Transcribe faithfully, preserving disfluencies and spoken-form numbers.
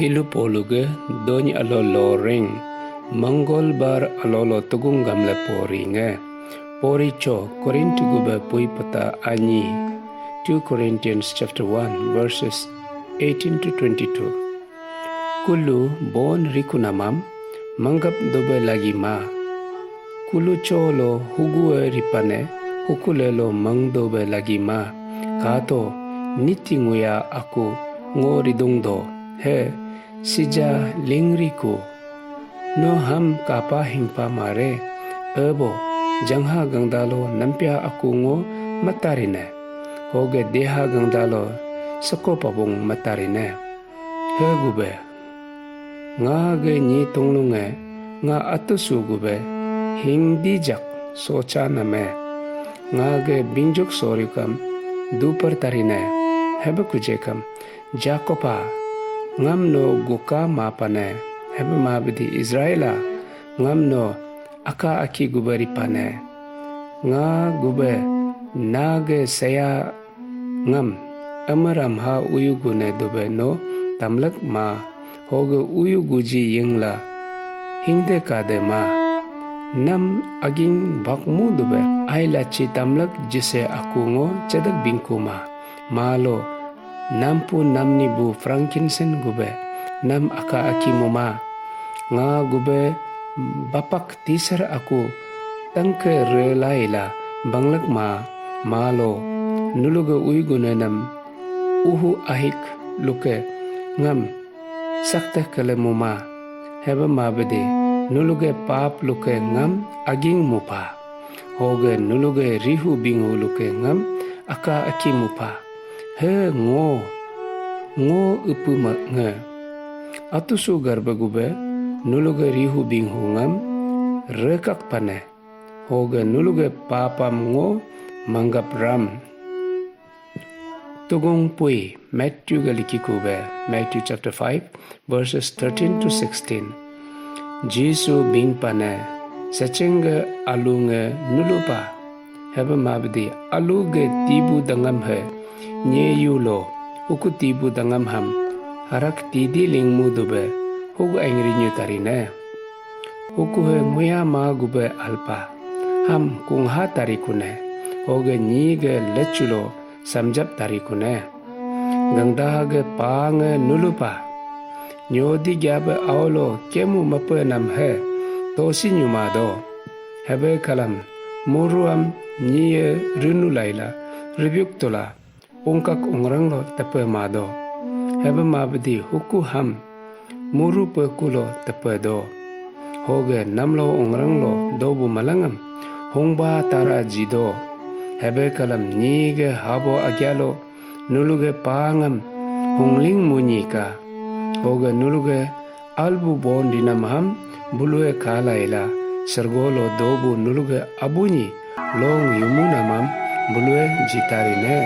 Ilu polu ge dony alo lo ring, Mongolbar alo lo tugung gamle pori nge. Pori cho Korinti gube pui pata anyi, two Corinthians chapter one, verses eighteen to twenty-two. Kulu bon rikunamam manggap dobe lagi ma. Kulu cho lo hugue ripane hukule lo mang dobe lagi ma. Kato niti nguya aku ngo ridung do. He, sija lingriku. No ham kapa hingpa mare. Ebo, jangha gangdalo nampia aku ngo matarine. Hoge deha gangdalo seko pabung matarine. He gube. Nga ge nyi tunglunge, nga atusu gube, hingdi jak socha name. Nga ge binjuk sorikam, dupar tarine, hebe kujekam, Jakoba, ngam no guka mapane, hebe mabdi Israela, ngam no aka aki gube ripane. Nga gube, na ge saya ngam, amaram ha uyu gune dube no tamlak ma, hoge uyu guji yingla hingde kade ma. Nam aging bakmu dube ai lachi tamlak jise aku ngo cedak bingku ma. Malo, nampu namni bu frankinsen gube, nam aka aki muma. Nga gube bapak tisar aku tangke relaila banglak ma, malo, nuluge uigunenam uhu ahik luke ngam sakte kele muma. Hebe mabede, nuluge pap luke ngam aging mupa. Hoge nuluge rihu bingu luke ngam aka aki mupa. He ngo, ngo upu ma nge. Atusu garba gube, nuluge rihu binghu ngam rekak pane. Hoge nuluge papam ngo manggap ram. Tugung pui Matthew ga liki kube, Matthew chapter five, verses thirteen to sixteen. Jisu bing pane, secheng ge alu nge nulupa. Hebe mabdi alu ge tibu dangam he, nyeyu lo, huku tibu dangam ham, harak tidi lingmu dube, hugu aingri nyu tarine. Huku he muya ma gube alpa, ham kungha tarikune, hoge nyi ge lechulo samjap tarikune. Gangda ge pa nge nulupa. Nyodi gyabe aulo kemu mape nam he, tosi nyuma do. Hebe kalam, muruam nyiye rinu laila, ribyuk tula, ungkak ungrang lo tepe ma do. Hebe mabdi huku ham, muru pe kulo tepe do. Hoge namlo ungrang lo dobu malangam, hungba tara ji do. Hebe kalam nyi ge habo agyalo, nuluge pangam hungling munyi ka. Hoge nuluge albu bon dinam ham bulue kalaila, sergolo dobu nuluge abunyi long yumunamam bulue jitarine.